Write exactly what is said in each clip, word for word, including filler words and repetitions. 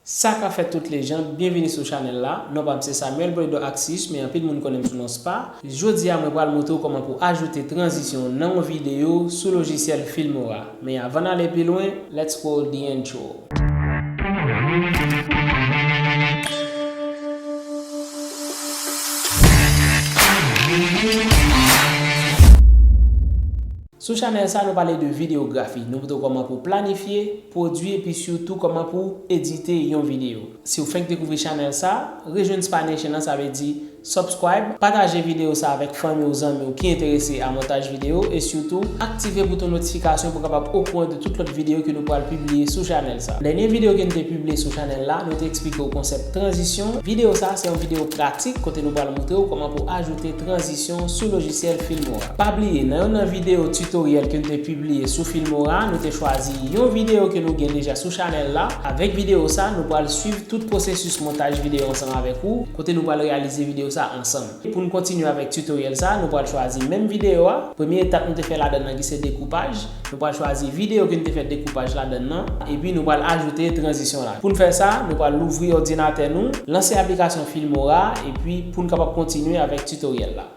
Sa k ap fèt tout lejann, byenvini sou chanèl la. Non pa m se Samuel Boydo Axius, men anpil moun konnen m sou non Spa. Jodi a, mwen pral montre w kòman pou ajoute tranzisyon nan yon videyo sou lojisyèl Filmora. Men avan n ale pi lwen, let's roll the intro. Sou chanèl sa, nou pale de videyografi. Nou montre w kòman pou planifye, pwodui, epi sitou kòman pou edite yon videyo. Si w fenk dekouvri chanèl sa, rejwenn Spa Nation an, sa vle di subscribe, pataje videyo sa avèk fanmi w, zanmi w ki enterese a montaj videyo, e sitou aktive bouton notifikasyon pou w kapab okouran de tout lòt videyo ke nou pral pibliye sou chanèl sa. Dènye videyo ke nou te pibliye sou chanèl la, nou te eksplike w konsèp tranzisyon. Videyo sa, se yon videyo pratik kote nou pral montre w kòman pou ajoute tranzisyon sou lojisyèl Filmora. Pa bliye, nan yonn nan videyo titoryèl ke nou te pibliye sou Filmora, nou te chwazi yon videyo ke nou gen deja sou chanèl la. Avèk videyo sa, nou pral swiv tout pwosesis montaj videyo ansanm avèk ou, kote nou pral reyalize videyo sa ansanm. Pou n kontinye avèk titoryèl sa, nou pral chwazi menm videyo a. Premye etap nou te fè ladan nan ki se dekoupaj. Nou pral chwazi videyo ke n te fè dekoupaj ladan nan, epi nou pral ajoute tranzisyon la. Pou n fè sa, nou pral louvri òdinatè nou, lanse aplikasyon Filmora, epi pou n kapab kontinye avèk titoryèl la.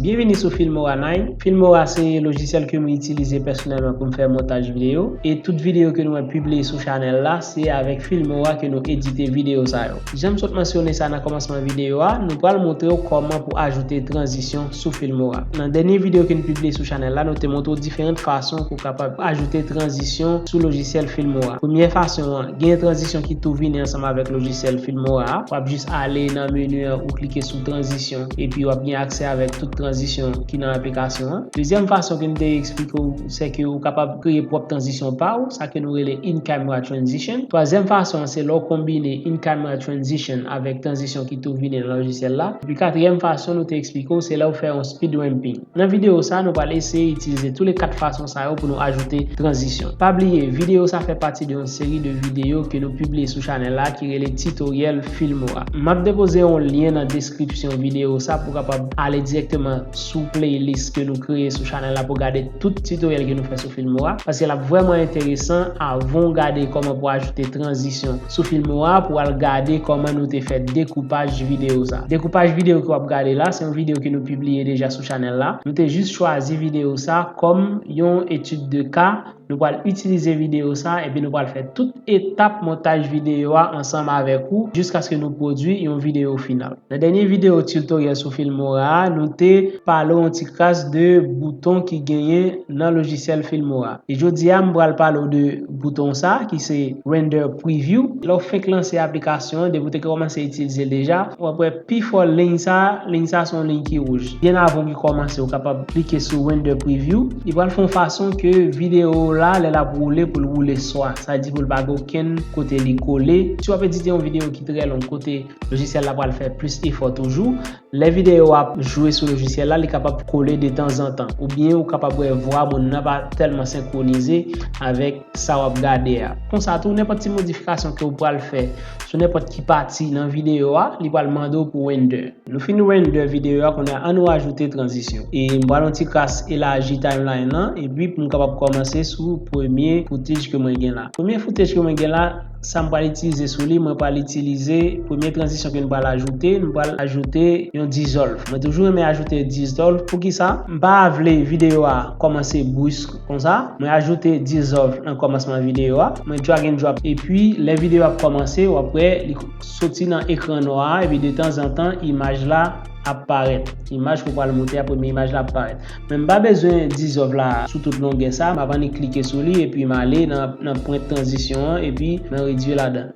Byenvini sou Filmora nine. Filmora se lojisyèl ke mwen itilize pèsonèlman pou m fè montaj videyo, e tout videyo ke nou wè pibliye sou chanèl la, se avèk Filmora ke nou edite videyo sa yo. Jan m sot mansyone sa nan kòmansman videyo a, nou pral montre w kòman pou ajoute tranzisyon sou Filmora. Nan dènye videyo ke n pibliye sou chanèl la, nou te montre w diferan fason pou w kapab ajoute tranzisyon sou lojisyèl Filmora. Premyè fason an, gen tranzisyon ki tou vini ansanm avèk lojisyèl Filmora a. W ap jis ale nan meni an, ou klike sou tranzisyon, epi w ap gen aksè avèk tout tranzisyon ki nan aplikasyon an. Dezyèm fason ke n te eksplike w, se ke ou kapab kreye pwòp tranzisyon pa w, sa ke nou rele in-camera transition. Twazyèm fason an, se lè w konbine in-camera transition avèk tranzisyon ki tou vini nan lojisyèl la. Epi katriyèm fason nou te eksplike w, se lè w fè yon speed ramping. Nan videyo sa, nou pral eseye itilize tou le kat fason sa yo pou nou ajoute tranzisyon. Pa bliye, videyo sa fè pati de yon seri de videyo ke nou pibliye sou chanèl la ki rele Titoryèl Filmora. M ap depoze yon lyen nan deskripsyon videyo sa pou w kapab ale dirèkteman sou playlist ke nou kreye sou chanèl la pou gade tout titoryèl ke nou fè sou Filmora, paske l ap vrèman enteresan avan w gade kòman pou ajoute tranzisyon sou Filmora, pou w al gade kòman nou te fè dekoupaj videyo sa. Dekoupaj videyo ke w ap gade la, se yon videyo ke nou pibliye deja sou chanèl la. Nou te jis chwazi videyo sa kòm yon etid de ka. Nou pral itilize videyo sa, epi nou pral fè tout etap montaj videyo a ansanm avèk ou, jiskaske nou pwodui yon videyo final. Nan dènye videyo titoryèl sou Filmora a, nou te pale w yon ti kras de bouton ki genyen nan lojisyèl Filmora. E jodi a, m pral pale w de bouton sa, ki se Render Preview. Lè w fenk lanse aplikasyon an, depi w te kòmanse itilize l deja, w ap wè pi fò liy sa, liy sa se yon liy ki wouj. Byen avan w ki kòmanse, ou kapab klike sou Render Preview. Li pral fè yon fason ke videyo w la, lè l ap woule, pou l woule swa. Sa di pou l pa gen okenn kote li kole. Si w ap edite yon videyo ki trè long, kote lojisyèl la pral fè plis efò toujou, lè videyo a ap jwe sou lojisyèl la, li kapab kole detanzantan. Oubyen ou kapab wè vwa moun nan pa tèlman senkwonize avèk sa w ap gade a. Konsa tou, nenpòt ti modifikasyon ke w pral fè sou nenpòt ki pati nan videyo a, li pral mande w pou render. Nou fin render videyo a, kounye a, ann nou ajoute tranzisyon. E m pral yon ti kras elaji timeline lan, epi pou m kapab kòmanse sou premye footage ke mwen gen la. Premye footage ke mwen gen la, sa m pral itilize sou li, mwen pral itilize premye tranzisyon ke n pral ajoute, n pral ajoute yon dissolve. Mwen toujou renmen ajoute dissolve. Poukisa? M pa vle videyo a kòmanse brisk konsa. Mwen ajoute dissolve nan kòmansman videyo a. Mwen drag and drop. Epi, lè videyo a ap kòmanse, w ap wè li soti nan ekran nwa a, epi detanzantan, imaj la ap parèt. Imaj ke w pral moute a, premye imaj la ap parèt. Men m pa bezwen dissolve la sou tout longè sa, m ap annik klike sou li, epi m ale nan, nan pwent tranzisyon an, epi mwen redui ladan.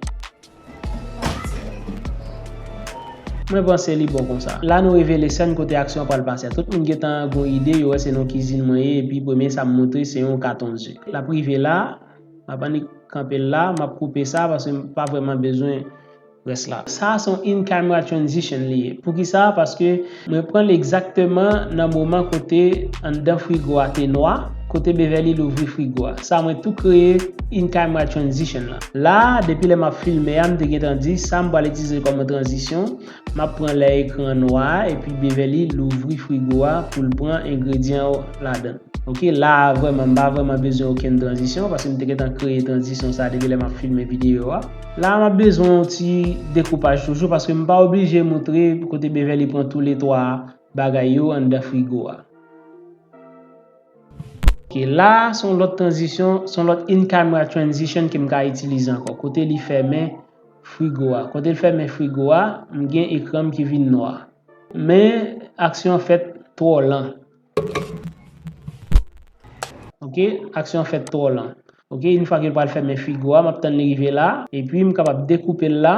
Mwen panse li bon konsa. La nou rive le sèn kote aksyon an pral pase a. Tout moun gentan gon ide, yo wè se nan kizin mwen ye, epi premye sa m montre se yon katon ze. L ap rive la, m ap annik kanpe l la, m ap koupe sa paske m pa vrèman bezwen rès la. Sa a se yon in-camera transition li ye. Poukisa? Paske mwen pran l egzakteman nan moman kote anndan frigo a te nwa, kote Beverly louvri frigo a. Sa mwen tou kreye in-camera transition lan. La, depi lè m ap filme a, m te gentan di sa m pral itilize kòm yon tranzisyon. M ap pran lè ekran nwa a, epi Beverly louvri frigo a pou l pran engredyan yo ladan l. Ok, la a vrèman, m pa vrèman bezwen okenn tranzisyon, paske m te gentan kreye tranzisyon sa depi lè m ap filme videyo a. La a, m ap bezwen yon ti dekoupaj toujou, paske m pa oblije montre kote Beverly pran toulètwa bagay yo anndan frigo a. Ok, la a, se yon lòt tranzisyon, se yon lòt in-camera transition ke m ka itilize ankò. Kote li fèmen frigo a. Kote l fèmen frigo a, m gen ekran m ki vin nwa. Men, aksyon an fèt twò lan. Ok, aksyon an fèt twò lan. Ok, yon fwa ke l pral fèmen frigo a, m ap tann li rive la, epi m kapab dekoupe l la,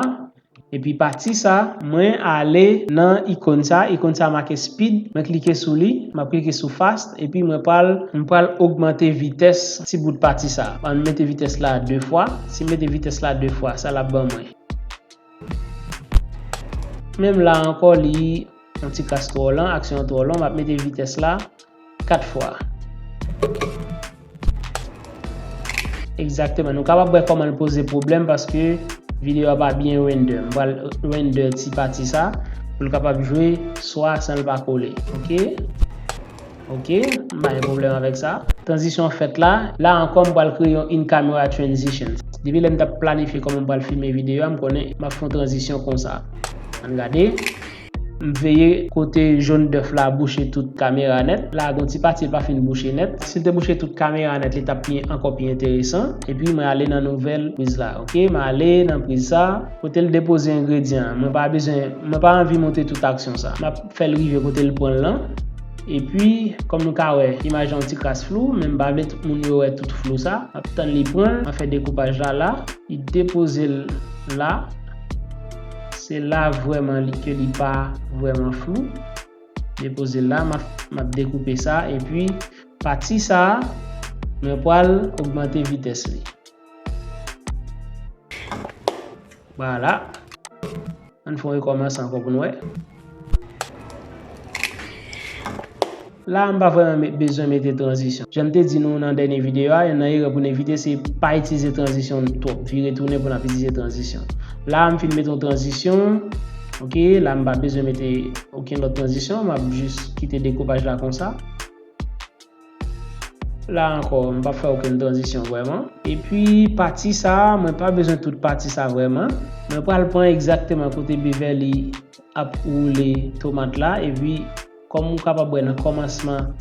epi pati sa, mwen ale nan ikòn sa, ikòn sa make speed, mwen klike sou li, m ap klike sou fast, epi mwen pral, m pral ogmante vitès ti bout pati sa. Ann mete vitès la de fwa, si m mete vitès la de fwa, sa l ap ban mwen. Menm la ankò, li yon ti kras twò lan, aksyon an twò long, m ap mete vitès la kat fwa. Egzakteman. Nou kapab wè kòman l poze pwoblèm paske videyo a pa byen render. M pral render ti pati sa pou l kapab jwe swa san l pa kole. Ok? Ok, m pa gen pwoblèm avèk sa. Tranzisyon an fèt la. La ankò, m pral kreye yon in camera transition. Depi lè m t ap planifye kòman m pral filme videyo a, m konnen m ap fè yon tranzisyon konsa. Ann gade. M veye kote jòn dèf la bouche tout kamera nèt. La a gon ti pati l pa fin bouche nèt. Si l te bouche tout kamera nèt, li t ap pi, ankò pi enteresan. Epi mwen ale nan nouvèl priz la. Ok, mwen ale nan priz sa. Kote l depoze engredyan an. Mwen pa bezwen, mwen pa anvi montre tout aksyon sa. M ap fè l rive kote l pran l lan. Epi, kòm nou ka wè, imaj la yon ti kras flou, men m pa vle tout moun yo wè tout flou sa. M ap tann li pran l, m ap fè dekoupaj la la. Li depoze l la. Se la vrèman li, ke li pa vrèman flou. Depoze l la, m ap, m ap dekoupe sa. Epi, pati sa a, mwen pral ogmante vitès li. Vwala. Ann fè yon rekòmanse ankò pou n wè. La a, m pa vrèman me-, bezwen mete tranzisyon. Jan m te di nou nan dènye videyo a, youn nan erè pou n evite, se pa itilize tranzisyon twòp, vire tounen pou n ap itilize tranzisyon. La a, m fin mete yon tranzisyon. Ok, la a, m pa bezwen mete okenn lòt tranzisyon, m ap jis kite dekoupaj la konsa. La ankò, m p ap fè okenn tranzisyon vrèman. Epi, pati sa a, mwen pa bezwen tout pati sa vrèman. Mwen pral pran egzakteman kote Beverly ap woule tomat la. Epi, kòm ou kapab wè nan kòmansman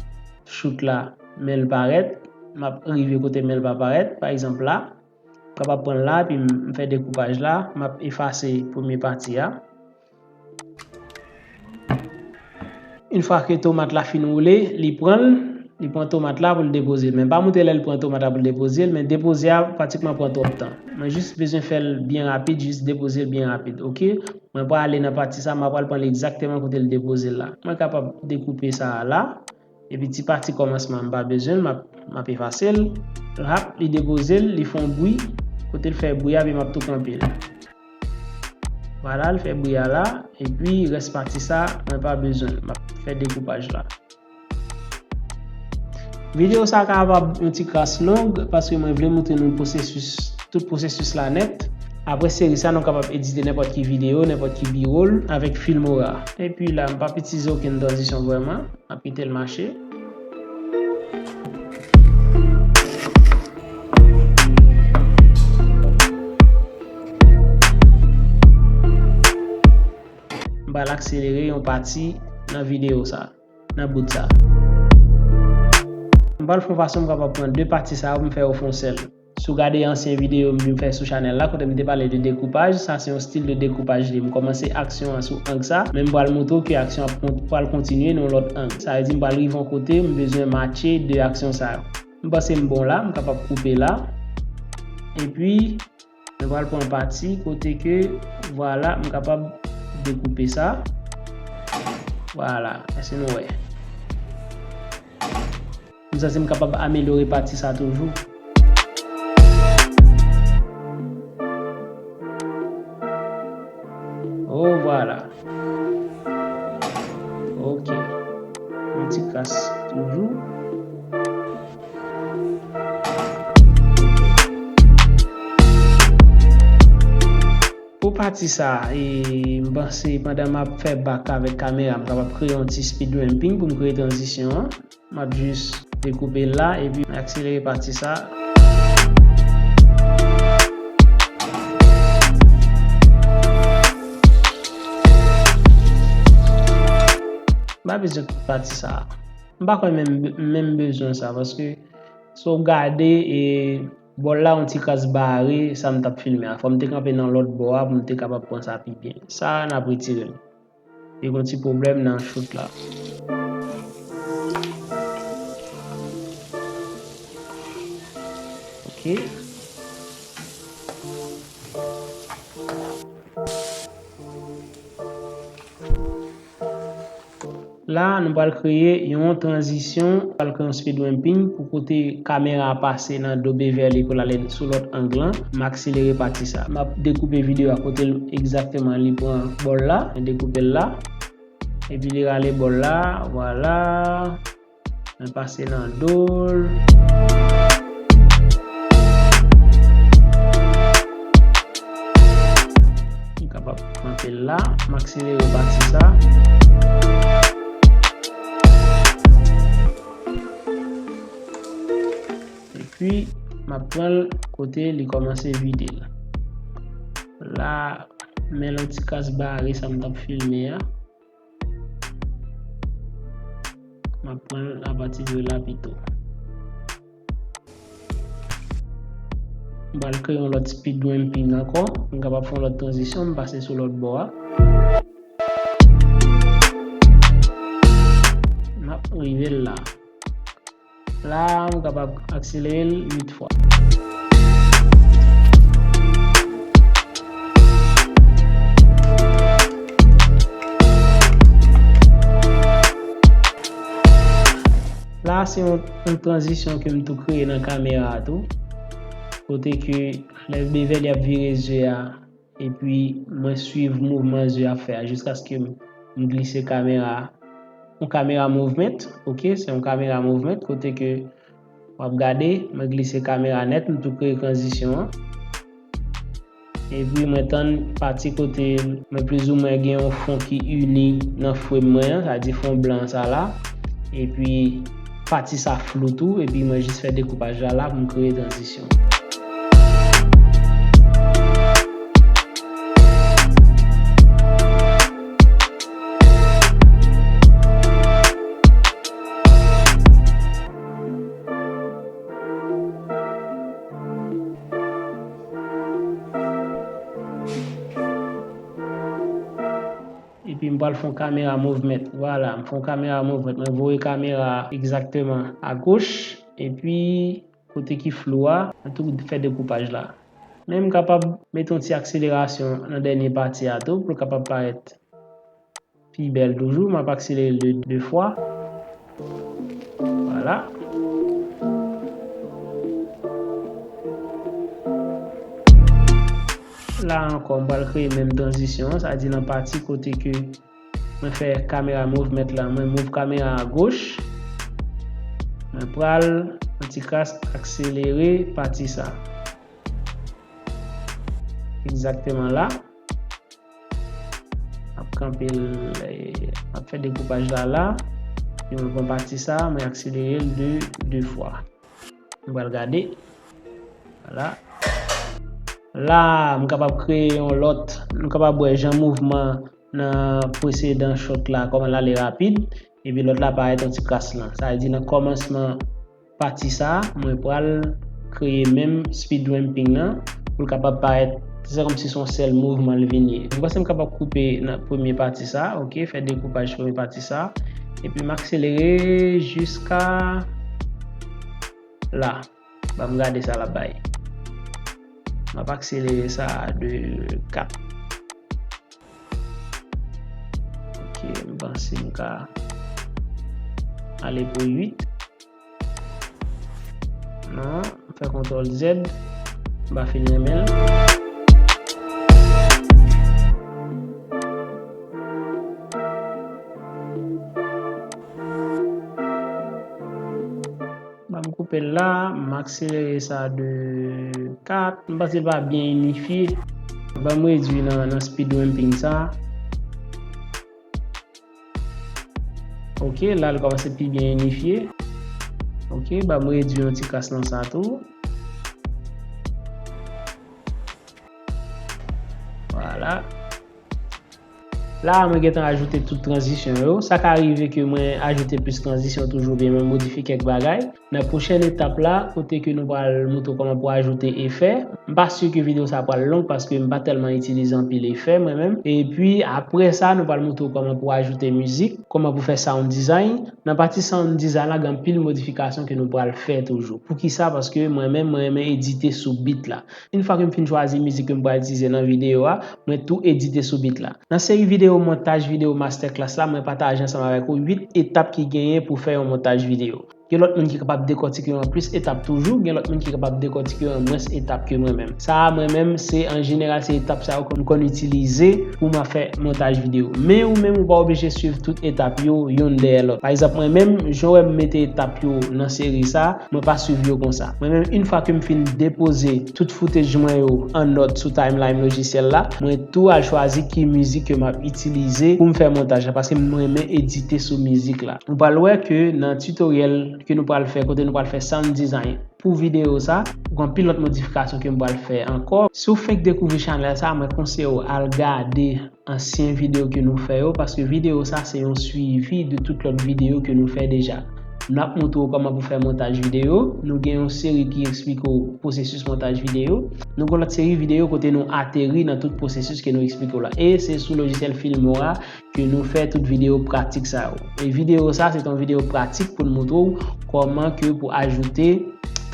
shoot la, men l parèt. M ap rive kote men l pa parèt. Pa egzanp, la, m kapab pran l la, epi m, m fè dekoupaj la. M ap efase premye pati a. Yon fwa ke tomat la fin woule, li pran l, li pran tomat la pou l depoze l. Men pa montre lè l pran tomat la pou l depoze l, men depoze a pratikman pran twòp tan. Mwen jis bezwen fè l byen rapid, jis depoze l byen rapid, ok? Mwen pral ale nan pati sa, mwen pral pran l egzakteman kote l depoze l la. Mwen kapab dekoupe sa a la, epi ti pati kòmansman m pa bezwen l, m ap, m ap efase l. Hap, li depoze l, li fè yon bri. Kote l fè bri a, epi m ap tou kanpe l. Vwala, l fè bri a la, epi rès pati sa, mwen pa bezwen l. M ap fè dekoupaj la. Videyo sa kapab yon ti kras long, paske mwen vle montre nou pwosesis, tout pwosesis la nèt. Apre seri sa, nou kapab edite nenpòt ki videyo, nenpòt ki B-roll avèk Filmora. Epi la, m p ap itilize okenn tranzisyon vrèman. M ap kite l mache. M pral akselere yon pati nan videyo sa, nan bout sa. M pral fè yon fason m kapab pran de pati sa yo pou m fè yo fè yon sèl. Si w gade ansyen videyo m vin fè sou chanèl la, kote m te pale de dekoupaj, sa se yon stil de dekoupaj li. M kòmanse aksyon an sou ang sa, men m pral montre w ke aksyon an ap kon-, pral kontinye nan yon lòt ang. Sa vle di m pral rive yon kote, m bezwen matche de aksyon sa yo. M panse m bon la, m kapab koupe la. Epi, mwen pral pran pati kote ke, vwala, m kapab dekoupe sa. Vwala, èske nou wè? M santi m kapab amelyore pati sa toujou. Oh, vwala. Ok. Yon ti kras toujou. Pou pati sa, e, m panse pandan m ap fè back avèk kamera, m kapab kreye yon ti speed ramping pou m kreye tranzisyon an. M ap jis Dekoupe l la, epi akselere pati sa. M pa bezwen pati sa. M pa kwè menm, menm bezwen sa, paske si w gade, e, bòl la yon ti kras bare sa m t ap filme a. Fò m te kanpe nan lòt bò a pou m te kapab pran sa pi byen. Sa a, n ap retire l. Li gen yon ti pwoblèm nan chout la. Ok. La, nou pral kreye yon tranzisyon, pral kreye yon speed ramping pou kote kamera a pase nan do Beverly pou l ale sou lòt ang lan. M akselere pati sa. M ap dekoupe videyo a kote l egzakteman li pran bòl la. Mwen dekoupe l la. Epi li rale bòl la. Vwala. Mwen pase nan do l. M kapab kanpe l la, m akselere pati sa. Epi, m ap pran l kote li kòmanse vide l. La, men yon ti kras bare sa m t ap filme a. M ap pran l apati de la pito. M pral kreye yon lòt speed ramping ankò. M kapab fè yon lòt tranzisyon, m pase sou lòt bò a. M ap rive l la. La, m kapab akselere l uit fwa. La, se yon, yon tranzisyon ke m tou kreye nan kamera a tou. Kote ke lè Beverly ap vire zye a, epi mwen swiv mouvman zye a ap fè a jiskaske m, m glise kamera a. Yon kamera movement, ok, se yon kamera movement kote ke w ap gade, mwen glise kamera nèt, m tou kreye tranzisyon an. Epi mwen tann pati kote mwen plizoumwen gen yon fon ki ini nan frame mwen an, sa di fon blan sa la. Epi pati sa flou tou, epi mwen jis fè dekoupaj la la pou m kreye tranzisyon. Epi m pral fè yon kamera movement. Vwala, m fè yon kamera movement. Mwen voye kamera a egzakteman agoch. Epi, kote ki flou a, mwen tou fè dekoupaj la. Men m kapab mete yon ti akselerasyon nan dènye pati a tou pou l kapab parèt pi bèl toujou. M ap akselere l de, de fwa. Vwala. La ankò, m pral kreye menm tranzisyon an, sa di nan pati kote ke mwen fè kamera movement la, mwen move kamera a goch. Mwen pral yon ti kras akselere pati sa. Egzakteman la. M ap kanpe l, eh, m ap fè dekoupaj la la. Epi mwen pran pati sa, mwen akselere l de, de fwa. Nou pral gade. Vwala. La, m kapab kreye yon lòt. Nou kapab wè jan mouvman nan presedan shot la, kòman l ale rapid. Epi lòt la parèt yon ti kras lan. Sa vle di nan kòmansman pati sa, mwen pral kreye menm speed ramping nan pou l kapab parèt, se kòmsi se yon sèl mouvman l vin ye. Mwen panse m kapab koupe nan premye pati sa, ok, fè dekoupaj premye pati sa. Epi m akselere jiska la. Ban m gade sa l ap bay. M ap akselere sa de kat. Ok, m panse m ka ale pou uit. Non, m fè kontwòl Z. M pa fin renmen l. Ban m koupe l la, m akselere sa de kat. M panse l pa byen inifye. Ban m redui nan, nan speed ramping sa. Ok, la l kòmanse pi byen inifye. Ok, ba m redui yon ti kras nan sa tou. Vwala. La, mwen gentan ajoute tout tranzisyon yo. Sa ka rive ke mwen ajoute plis tranzisyon toujou, oubyen mwen modifye kèk bagay. Nan pwochèn etap la, kote ke nou pral montre w kòman pou ajoute efè. M pa si ke videyo sa pral long paske m pa tèlman itilize anpil efè mwen menm. Epi apre sa, nou pral montre w kòman pou ajoute mizik, kòman pou fè sound design. Nan pati sound design la, gen anpil modifikasyon ke nou pral fè toujou. Poukisa? Paske mwen menm, mwen renmen edite sou beat la. Yon fwa ke m fin chwazi mizik ke m pral itilize nan videyo a, mwen tou edite sou beat la. Nan seri videyo montaj videyo masterclass la, mwen pataje ansanm avèk ou uit etap ki genyen pou fè yon montaj videyo. Gen lòt moun ki kapab dekòtike yo an plis etap toujou, gen lòt moun ki kapab dekòtike yo an mwens etap ke mwen menm. Sa a, mwen menm, se an jeneral, se etap sa yo ke m konn itilize pou m ap fè montaj videyo. Men ou menm, ou pa oblije swiv tout etap yo yonn dèyè lòt. Pa egzanp, mwen menm, jan w wè m mete etap yo nan seri sa, mwen pa swiv yo konsa. Mwen menm, yon fwa ke m fin depoze tout footage mwen yo an nòt sou timeline lojisyèl la, mwen tou al chwazi ki mizik ke m ap itilize pou m fè montaj la, paske mwen renmen edite sou mizik la. Ou pral wè ke nan tutorial ke nou pral fè, kote nou pral fè sound design pou videyo sa, gen anpil lòt modifikasyon ke m pral fè ankò. Si w fenk dekouvri chanèl sa, mwen konseye w al gade ansyen videyo ke nou fè yo, paske videyo sa se yon swivi de tout lòt videyo ke nou fè deja. N ap montre w kòman pou fè montaj videyo. Nou gen yon seri ki eksplike w pwosesis montaj videyo. Nou gen lòt seri videyo kote nou ateri nan tout pwosesis ke nou eksplike w la. E se sou lojisyèl Filmora ke nou fè tout videyo pratik sa yo. E videyo sa, se yon videyo pratik pou n montre w kòman ke pou ajoute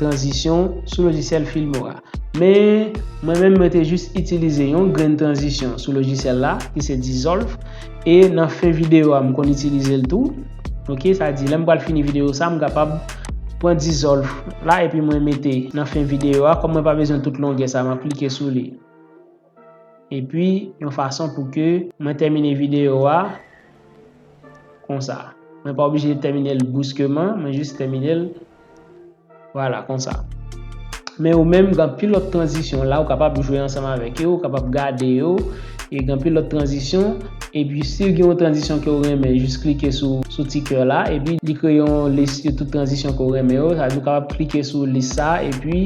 tranzisyon sou lojisyèl Filmora. Men, mwen menm, mwen te jis itilize yon grenn tranzisyon sou lojisyèl la, ki se Dissolve. E nan fen videyo a, m konn itilize l tou. Ok, sa di, lè m pral fini videyo sa, m kapab pran Dissolve la, epi mwen mete nan fen videyo a. Kòm mwen pa bezwen tout longè sa, m ap klike sou li. Epi, yon fason pou ke mwen tèmine videyo a konsa. Mwen pa oblije tèmine l bruskeman, mwen jis tèmine l, vwala, konsa. Men ou menm, gen anpil lòt tranzisyon la, ou kapab jwe ansanm avèk yo, ou kapab gade yo, e gen anpil lòt tranzisyon. Epi, si w gen yon tranzisyon ke w renmen, jis klike sou, sou ti kè la, epi li kreye yon lis de tout tranzisyon ke w renmen yo. Sa vle di w kapab klike sou lis sa, epi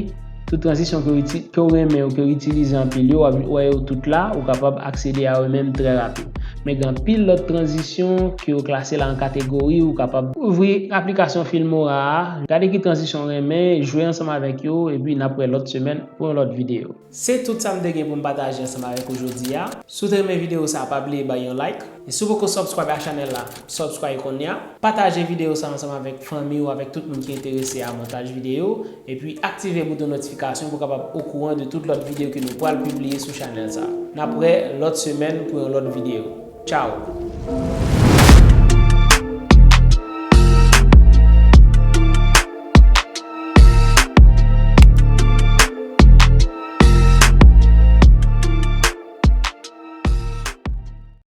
tout tranzisyon ke w iti-, ke w renmen yo, ke w itilize anpil yo, w ap wè yo tout la, ou kapab aksede a yo menm trè rapid. Men gen anpil lòt tranzisyon ke yo klase la an kategori, ou kapab ouvri aplikasyon Filmora a, gade ki tranzisyon w renmen, jwe ansanm avèk yo, epi n ap wè lòt semèn pou yon lòt videyo. Se tout sa m te gen pou m pataje ansanm avèk ou jodi a. Si w te renmen videyo sa, pa bliye bay yon like. E si w poko subscribe a chanèl la, subscribe kounye a. Pataje videyo sa ansanm avèk fanmi w, avèk tout moun ki enterese a montaj videyo. Epi aktive bouton notifikasyon pou w kapab okouran de tout lòt videyo ke nou pral pibliye sou chanèl sa. N ap wè lòt semèn pou yon lòt videyo. Tchao!